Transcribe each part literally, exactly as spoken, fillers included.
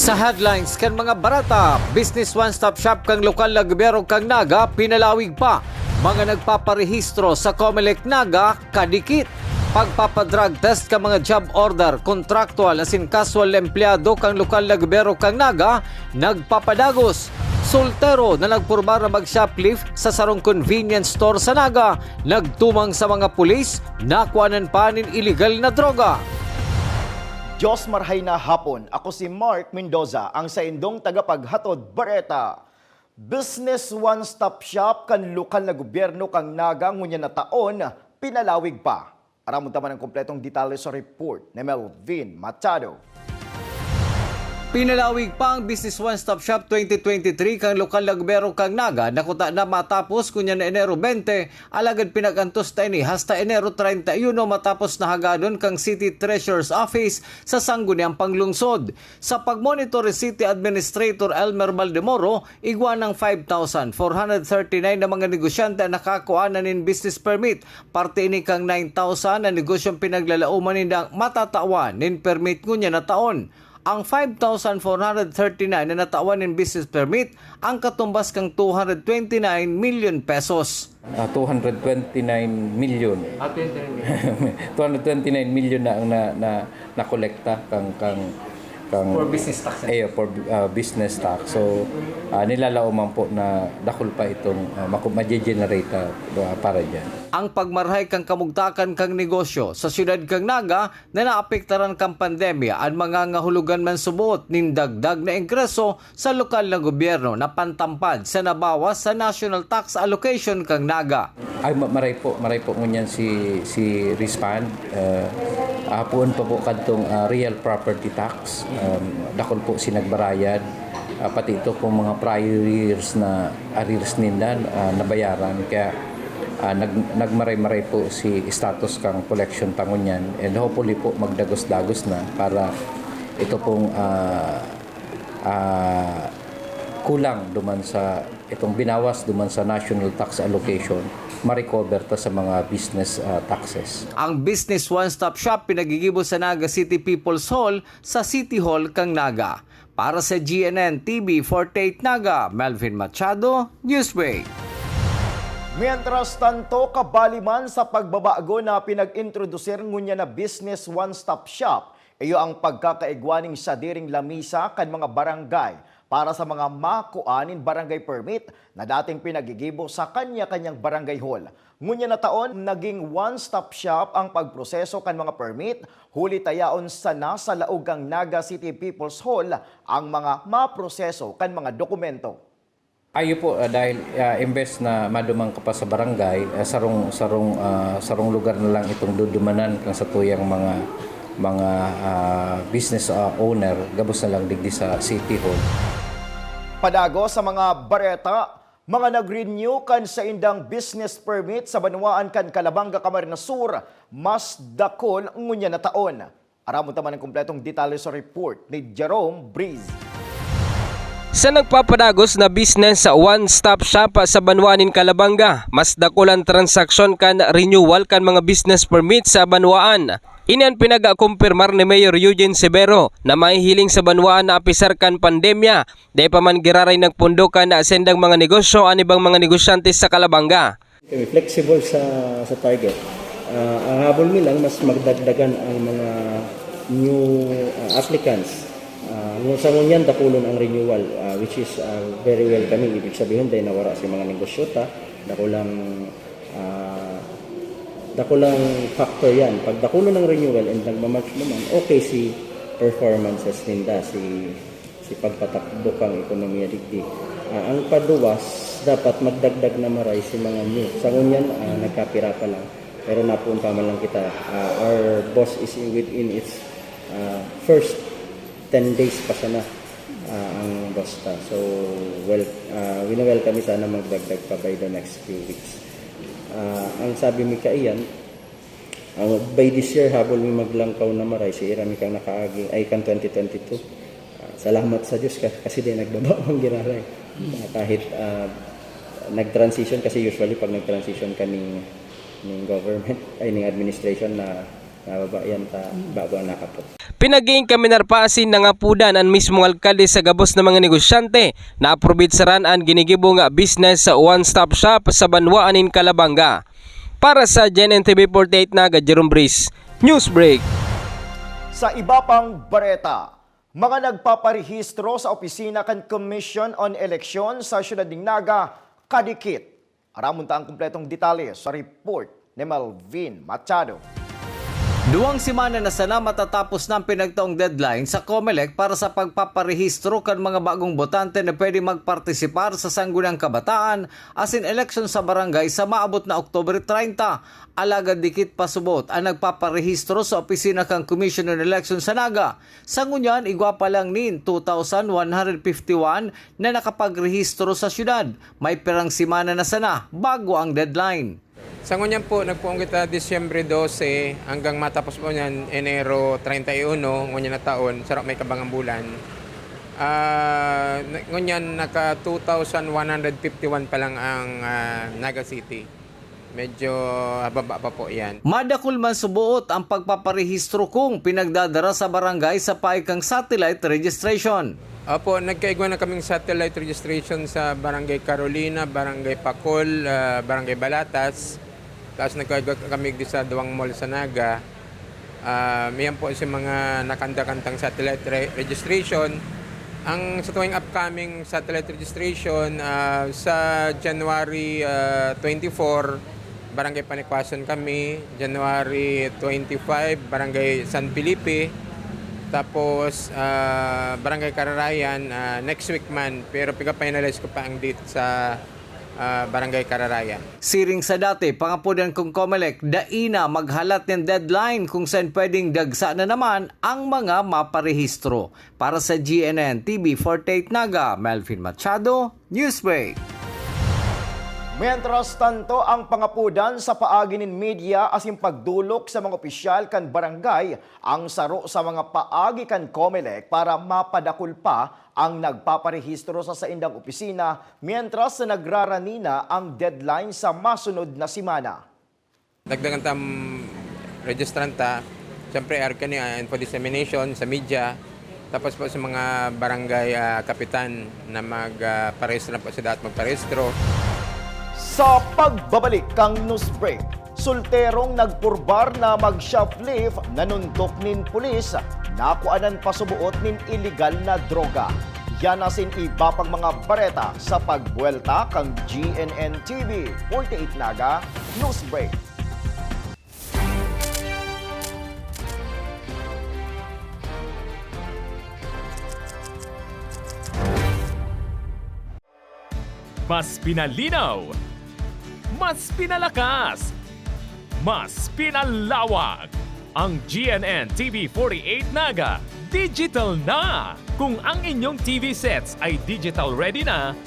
Sa headlines kan mga bareta, Business One Stop Shop kan lokal na gobyerno kan Naga pinalawig pa. Mga nagpaparehistro sa Comelec Naga kadikit. Pagpapadrug test kan mga job order, kontraktual asin casual na empleyado kan lokal na gobyerno kan Naga nagpapadagos. Soltero na nagpormar na mag-shoplift sa sarong convenience store sa Naga nagtumang sa mga pulis, nakuanan pa nin iligal na droga. Diyos marhay na hapon. Ako si Mark Mendoza, ang saindong tagapaghatod bareta. Business One Stop Shop kan lokal na gobyerno kan Naga ngunyan na taon, pinalawig pa. Aramon ta man ang kompletong detalye sa report ni Melvin Machado. Pinalawig pa ang Business One Stop Shop twenty twenty-three kan lokal na gobyerno kan Naga na kuta na matapos ngunyan na Enero twenty, alagad pinag-antos ta ini hasta Enero treinta y uno matapos na hagadon kan City Treasurer's Office sa Sangguniang Panglungsod. Sa pagmonitor ni City Administrator Elmer Baldemoro, igwa nang five thousand four hundred thirty-nine na mga negosyante ang nakakua na nin business permit. Parte ini kan nine thousand na negosyong pinaglalaoman nindang matatawan nin permit ngunyan na taon. Ang five thousand four hundred thirty-nine na natawan nin business permit ang katumbas kan two hundred twenty-nine million pesos. Ah, two hundred twenty-nine million. Ah, twenty-nine million. Two hundred twenty-nine million na ang na, na, nakolekta kang, kang, kang For business tax, eh. Eh, for, ah, business tax. So, ah, nilalaoman po na dakul pa itong, ah, maku-, maje-generate, ah, para dyan. Ang pagmarahay kan kamugtakan kan negosyo sa siyudad kan Naga na naapektaran kan pandemya, an mga ngangahulogan man subot nin dagdag na ingreso sa lokal na gobyerno na pantampad sa nabawas sa national tax allocation kan Naga. Ay, ma-, maray po, maray po ngunyan si, si Rispan. Eh, ah, poon pa po kadtong, ah, real property tax. Um, dakul po si nagbarayad. Ah, pati ito pong mga prior years na arrears ninda, ah, nabayaran. Kaya, ah, nag-, nagmaray-maray po si status kang collection ta ngunyan. And hopefully po, magdagos-dagos na para ito pong, ah, ah, kulang duman sa, itong binawas duman sa national tax allocation, ma-recover ta sa mga business, ah, taxes. Ang Business One Stop Shop pinagigibo sa Naga City People's Hall sa City Hall kan Naga. Para sa G N N T V forty-eight Naga, Melvin Machado, Newsbreak. Mientras tanto, kabali man sa pagbabago na pinag-introdusir ngunyan na Business One Stop Shop, iyo ang pagkakaigwa nin sadiring lamisa kan mga barangay para sa mga makua nin barangay permit na dating pinagigibo sa kanya-kanyang barangay hall. Ngunyan na taon, naging one-stop shop ang pagproseso kan mga permit, huli ta yaon sana sa laog kan Naga City People's Hall ang mga maproseso kan mga dokumento. Ayo po, ah, dahil, ah, imbes na madumang ka pa sa barangay, ah, sarong, sarong, ah, sarong lugar na lang itong dudumanan kan satuyang mga, mga, ah, business, ah, owner, gabos na lang digdi sa City Hall. Padagos sa mga bareta, mga nag-renew kan saindang business permit sa banwaan kan Calabanga, Camarines Sur, mas dakul ngunyan na taon. Aramon ta man ang kompletong detalye sa report ni Jerome Breeze. Sa nagpapadagos na business sa One Stop Shop sa banwaan nin Calabanga, mas dakul an transaksyon kan renewal kan mga business permit sa banwaan. Ini an pinag-akumpirmar ni Mayor Eugene Severo na mahihiling sa banwaan na apisar kan pandemya, dai pa man giraray nagpundo kan saindang mga negosyo an ibang mga negosyante sa Calabanga. Kami flexible sa, sa target. Ah, ang habol mi lang, mas magdagdagan ang mga new, ah, applicants. Ah, ngu-, sa ngunyan, dakulon ang renewal, ah, which is, ah, very welcoming. Ibig sabihin, dahil nawara si mga negosyo ta, dakulang, ah, dakulang factor yan. Pag dakulon ang renewal and nagmamatch naman, okay si performances ninda, si si pagpatakbo kang ekonomiya digdi. Ah, ang paduwas, dapat magdagdag na maray si mga new. Sa ngunyan, ah, nagkapira pa lang. Pero napunta man lang kita. Ah, our boss is within its, ah, first ten days pa sana, ah, ang boss ta. So, well, ah, wini-welcome kita na magdagdag pa by the next few weeks. Ah, ang sabi mi kaiyan, Ah, by this year, habol mi maglangkaw na maray, si Ira mi kang nakaagi, ay, kan twenty twenty-two. Ah, salamat sa Diyos ka-, kasi di nagbaba ang giraray. Ah, kahit, ah, nag-transition, kasi usually pag nag-transition ka ning, ning government, ay, ning administration na nababa yan, ta, bago ang nakapot. Pinagin kami narpasin nangapudan an mismong alkalde sa gabos na mga negosyante na aprobitsaran an ginigibo nga business sa one-stop shop sa banwaan nin Calabanga. Para sa G N N T V forty-eight Naga, Jerome Breeze, Newsbreak. Sa iba pang bareta, mga nagpaparehistro sa opisina kan Commission on Election sa siyudad nin Naga kadikit. Aramon ta ang kompletong detalye sa report ni Melvin Machado. Duwang semana na sana matatapos na ang pinagtaong deadline sa Comelec para sa pagpaparehistro kan mga bagong botante na pwede magpartisipar sa Sangguniang Kabataan asin eleksyon sa barangay sa maabot na Oktubre treinta. Alagad dikit pa subot ang nagpaparehistro sa opisina kan Commission on Election sa Naga. Sa ngunyan, igwa pa lang nin two thousand one hundred fifty-one na nakapagrehistro sa syudad. May pirang semana na sana bago ang deadline. Sa ngunyan po, nagpoon kita Disyembre dose hanggang matapos po niyan, Enero treinta y uno, ngunyan na taon, saro may kabangang bulan. Ah, na-, ngunyan, naka two thousand one hundred fifty-one pa lang ang, ah, Naga City. Medyo hababa pa po yan. Madakul man suboot ang pagpaparehistro kung pinagdadara sa barangay sa paikang satellite registration. Opo, nagkaigwa na kaming satellite registration sa Barangay Carolina, Barangay Pacol, ah, Barangay Balatas. Tapos nagkaigwa kami di sa duwang mall sa Naga. Ah, yan po si mga nakandakantang satellite re-, registration. Ang sa tuwing upcoming satellite registration, ah, sa January, ah, twenty-four, Barangay Panikwason kami. January twenty-five, Barangay San Felipe. Tapos, ah, Barangay Kararayan, ah, next week man. Pero piga-finalize ko pa ang date sa, ah, Barangay Kararayan. Siring sa dati, pangapudan kong Comelec, dai na maghalat nin deadline kung saen pwedeng dagsa na naman ang mga maparehistro. Para sa G N N T V forty-eight Naga, Melvin Machado, Newsbreak. Mientras tanto, ang pangapudan sa paagi nin media asin pagdolok sa mga opisyal kan barangay ang saro sa mga paagi kan Comelec para mapadakul pa ang nagpaparehistro sa saindang opisina, mientras na nagrarani na ang deadline sa masunod na semana. Dagdagan tam registranta. Siyempre, arog kani, ah, info dissemination sa media, tapos po sa mga barangay, ah, kapitan na mag, ah, parehistro na po sa dapat magparehistro. Sa pagbabalik kan Newsbreak, solterong nagpurbar na mag-shoplift, nanundok nin pulis, nakuanan pa suboot nin iligal na droga. Yan asin iba pang mga bareta sa pagbuwelta kan G N N T V forty-eight Naga Newsbreak. Mas pinalinaw, mas pinalakas, mas pinalawak. Ang G N N T V forty-eight Naga, digital na! Kung ang inyong T V sets ay digital ready na,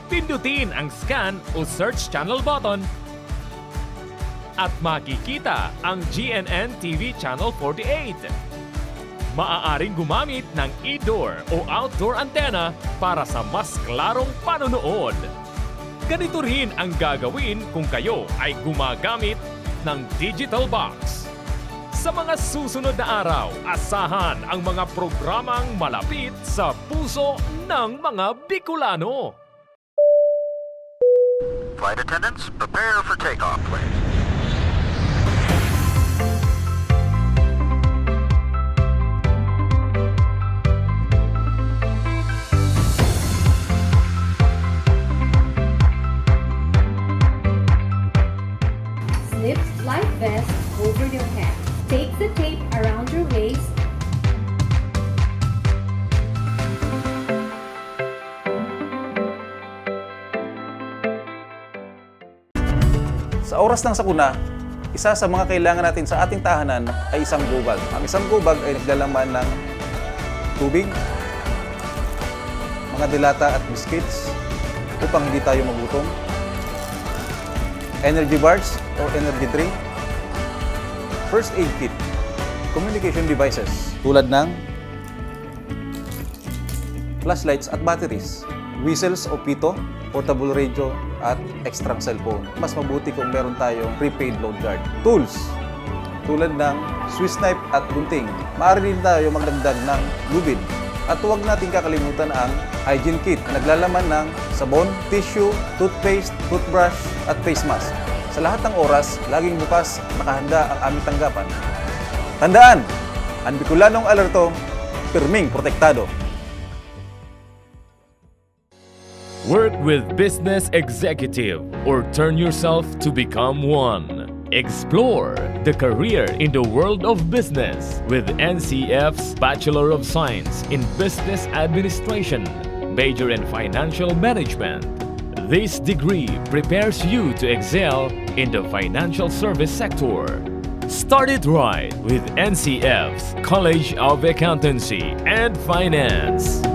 pindutin ang scan o search channel button at makikita ang G N N T V Channel forty-eight. Maaaring gumamit ng indoor o outdoor antenna para sa mas klarong panonood. Ganito rin ang gagawin kung kayo ay gumagamit ng digital box. Sa mga susunod na araw, asahan ang mga programang malapit sa puso ng mga Bicolano. Flight attendants, prepare for takeoff, please. Slip life vest over your head. Take the tape around your waist. Sa oras ng sakuna, isa sa mga kailangan natin sa ating tahanan ay isang gobag. Ang isang gobag ay naglalaman ng tubig, mga delata at biscuits upang hindi tayo magutom, energy bars or energy drink, first aid kit, communication devices tulad ng flashlights at batteries, whistles o pito, portable radio, at extrang cellphone. Mas mabuti kung meron tayong prepaid load guard. Tools. tulad ng Swiss knife at gunting. Maaari din tayo magdagdag ng lubid. At huwag nating kakalimutan ang hygiene kit na naglalaman ng sabon, tissue, toothpaste, toothbrush, at face mask. Sa lahat ng oras, laging bukas, nakahanda ang aming tanggapan. Tandaan, ang Bicolanong alerto, pirming protektado. Work with Business Executive or turn yourself to become one. Explore the career in the world of business with N C F's Bachelor of Science in Business Administration, major in Financial Management. This degree prepares you to excel in the financial service sector. Start it right with N C F's College of Accountancy and Finance.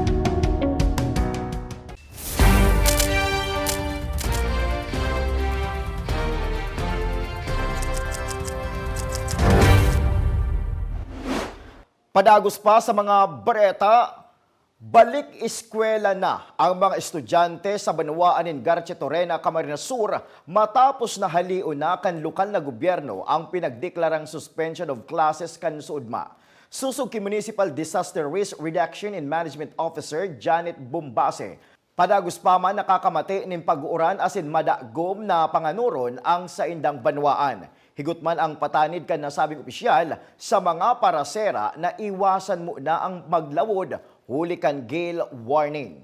Padagos pa sa mga bareta, balik eskwela na ang mga estudyante sa banwaan nin Garchitorena, Camarines Sur, matapos na halion na kan lokal na gobyerno ang pinagdeklarang suspension of classes kan suodma. Sosog ki Municipal Disaster Risk Reduction and Management Officer Janet Bombase, padagos pa man nakakamate nin pag-uuran asin madagom na panganoron ang saindang banwaan. Higot man ang patanid kan nasabing opisyal sa mga parasera na iwasan muna ang maglawod huli kan gale warning.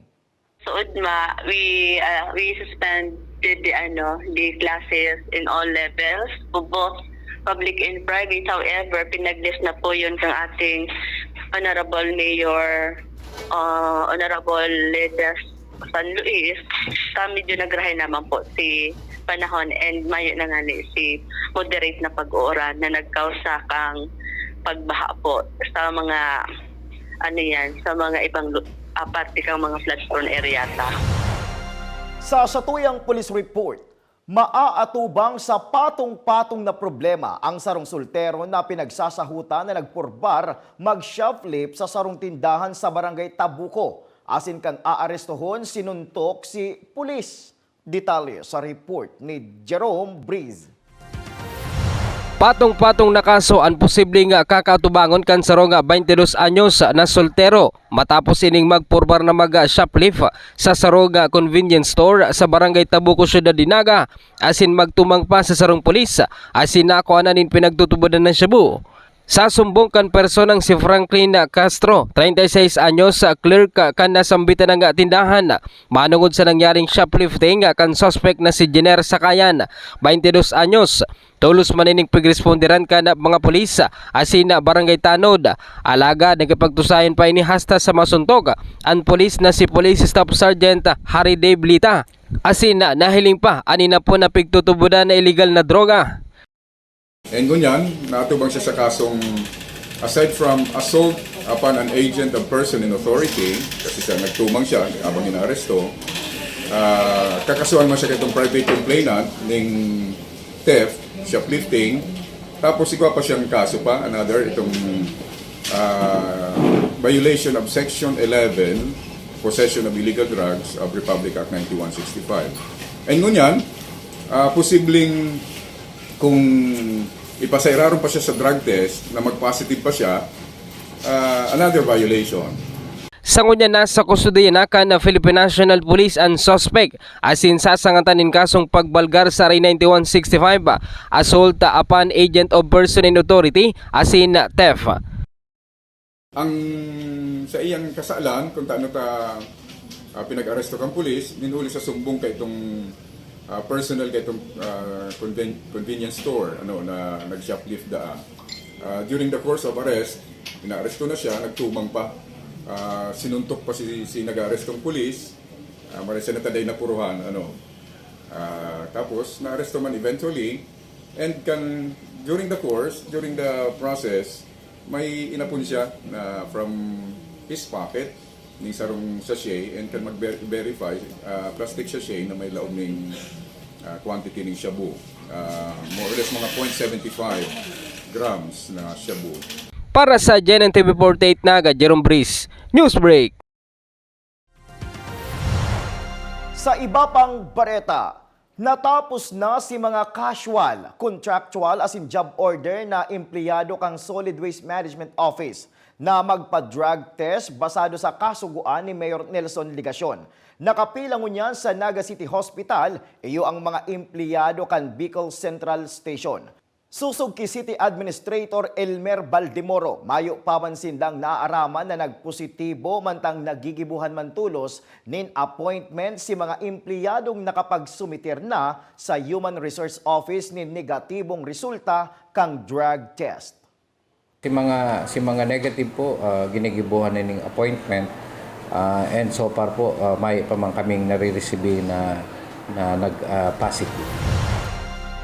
Suodma, we uh, we suspended the ano the classes in all levels, both public and private. However, pinaglift na po yun kang ating Honorable Mayor, uh, Honorable Leader San Luis, ka medyo nagrahay naman po si panahon and mayo na nga ni si moderate na pag-uuran na nagkausa kang pagbaha po sa mga ano yan, sa mga ibang uh, parte kang mga flood prone area ta. Sa satuyang police report, maaatubang sa patong-patong na problema ang sarong soltero na pinagsasahutan na nagpurbar mag-shoplift sa sarong tindahan sa Barangay Tabuco. Asin kan aarestohon, sinuntok si pulis. Detalye sa report ni Jerome Breeze. Patong-patong na kaso an posibleng kakaatubangon kan sarong baynte dos anyos na soltero matapos ining magpurbar na mag-shoplift sa sarong convenience store sa Barangay Tabuco, Syudad de Naga, asin magtumang pa sa sarong pulis asin nakuha na nin pinagtutubodan na shabu. Sa sumbong kan personang si Franklin Castro, treinta y seis anyos, clerk kan nasambitan na tindahan, manongod sa nangyaring shoplifting kan suspect na si Jenner Sakayan, baynte dos anyos. Tolos man ining pagresponderan kan mga pulis asin barangay tanod. Alagad nakipagtusayan pa ini hasta sa masuntog an pulis na si Police Staff Sergeant Harry Dave Lita. Asin nahiling pa an inapon na pigtutubodan na iligal na droga. And ngunyan, naatubang siya sa kasong aside from assault upon an agent of person in authority, kasi siya nagtumang siya habang inaaresto, ah, kakasuhan man siya itong private complainant ning theft, shoplifting, tapos igwa pa siyang kaso pa, another, itong ah, violation of Section eleven, Possession of Illegal Drugs of Republic Act ninety-one sixty-five. And ngunyan, ah, posibleng kung ipasairaron pa siya sa drug test na mag-positive pa siya, ah, another violation. Sa ngunyan, nasa kustodiya na kan Philippine National Police an suspect asin sasangatan nin kasong pagbalgar sa R ninety-one sixty-five, assault upon agent of person in authority, asin theft. Ang sa iyang kasalan, kung taano ta ah, pinag-aresto kang pulis, nin huli sa sumbong ka itong ah, personal ka itong ah, conven- convenience store ano na nag-shoplift daa. Ah, during the course of arrest, inaaresto na siya, nagtumang pa. Ah, sinuntok pa si, si nag-aarestong pulis. Ah, maray siya nataday na puruhan, ano. Ah, tapos, naaresto man eventually. And kan, during the course, during the process, may inapon siya na from his pocket, ning sarong sachet, and kan mag-verify, ah, plastic sachet na may laog ning ah, quantity ning shabu. Ah, more or less mga point seven five grams na shabu. Para sa G N N T V forty-eight Naga, Jerome Breeze, Newsbreak. Sa iba pang bareta, Natapos na si mga casual, contractual asin job order na empleyado kan Solid Waste Management Office na magpa-drug test basado sa kasugoan ni Mayor Nelson Legacion. Nakapila ngunyan sa Naga City Hospital, iyo ang mga empleyado kan Bicol Central Station. Susog ki City Administrator Elmer Baldemoro, mayo pa man sindang naaaraman na nagpositibo mantang nagigibohan man tolos nin appointment si mga empleyadong nakapagsumiter na sa Human Resource Office nin negatibong resulta kan drug test. Si mga, si mga negative po, ah, ginigibohan na ning appointment, ah, and so far po, ah, mayo pa man kaming nariresibi na, na nag, ah, positive.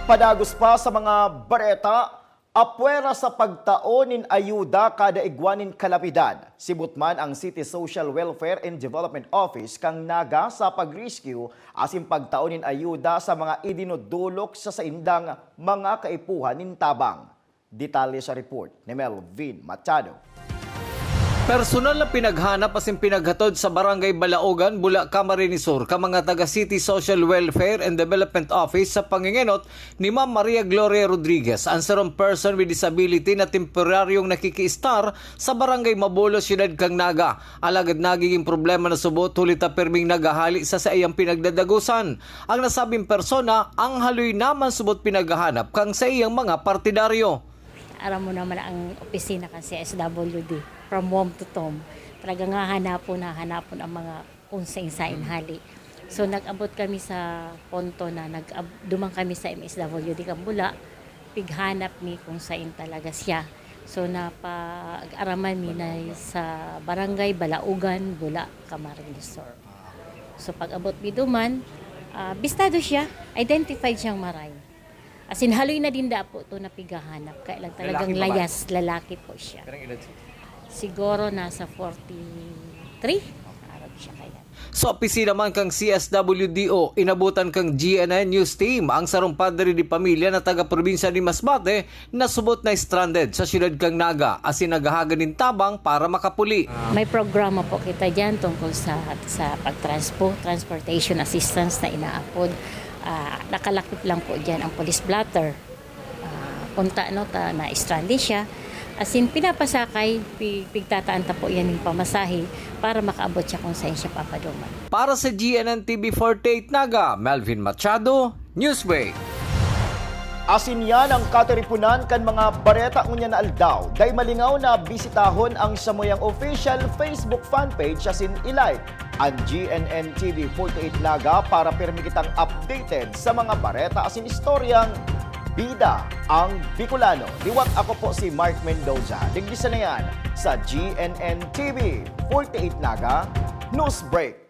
Padagos pa sa mga bareta, apwera sa pagtao nin ayuda kada igwa nin kalamidad. Sibot man ang City Social Welfare and Development Office kan Naga sa pag-rescue asin pagtao nin ayuda sa mga idinodolok sa saindang mga kaipuhan nin tabang. Detalye sa report ni Melvin Machado. Personal na pinaghanap asin pinaghatod sa Barangay Balaogan, Bula, Camarines Sur, kan mga taga City Social Welfare and Development Office sa pangengenot ni Ma'am Maria Gloria Rodriguez, an sarong person with disability na temporaryong nakikiistar sa Barangay Mabolo, Siyudad kan Naga. Alagad nagiging problema na subot huli ta pirming naghahali sa saiyang pinagdadagosan. Ang nasabing persona, ang haloy na man subot pinaghahanap kan saiyang mga partidaryo. Aram mo naman ang opisina kan C S W D, from womb to tomb. Talagang hahanapon, hahanapon ang mga kung sain-sain hali. So, nag-abot kami sa punto na nag-ab-, duman kami sa M S W D kan Bula, pighanap mi kung sain talaga siya. So, napag-araman mi na sa Barangay Balaogan, Bula, Camarines Sur. So, pag-abot mi duman, ah, bistado siya, identified siyang maray. As in, haloy na dinda po to na pighahanap. Kaya lang talagang Lalaki, babae? Layas, lalaki po siya. Pero ang edad siya? Siguro nasa forty-three. Arog siya kaya. Sa opisina man kan C S W D O, inabutan kan G N N News Team ang sarong padre de pamilya na taga probinsya ni Masbate na subot na stranded sa siyudad kan Naga asin naghahaga nin tabang para makapuli. May programa po kita diyan tungkol sa, sa pagtranspo, transportation assistance na inaapod. Ah, nakalakip lang po diyan ang police blotter. Ah, punta, no, ta, na-stranded siya. As in, pinapasakay, pi-, pigtataan ta po yan ng pamasahe para makaabot siya kung saan siya papaduman. Para sa G N N T V forty-eight Naga, Melvin Machado, Newsbreak. Asin yan ang katiripunan kan mga bareta ngunyan na aldaw. Dai malingaw na bisitahon ang samuyang official Facebook fanpage asin i-like an G N N T V forty-eight Naga para pirmi kitang updated sa mga bareta asin istoryang bida ang Bicolano. Liwat ako po si Mark Mendoza. Digdi sa na yan sa G N N T V forty-eight Naga Newsbreak.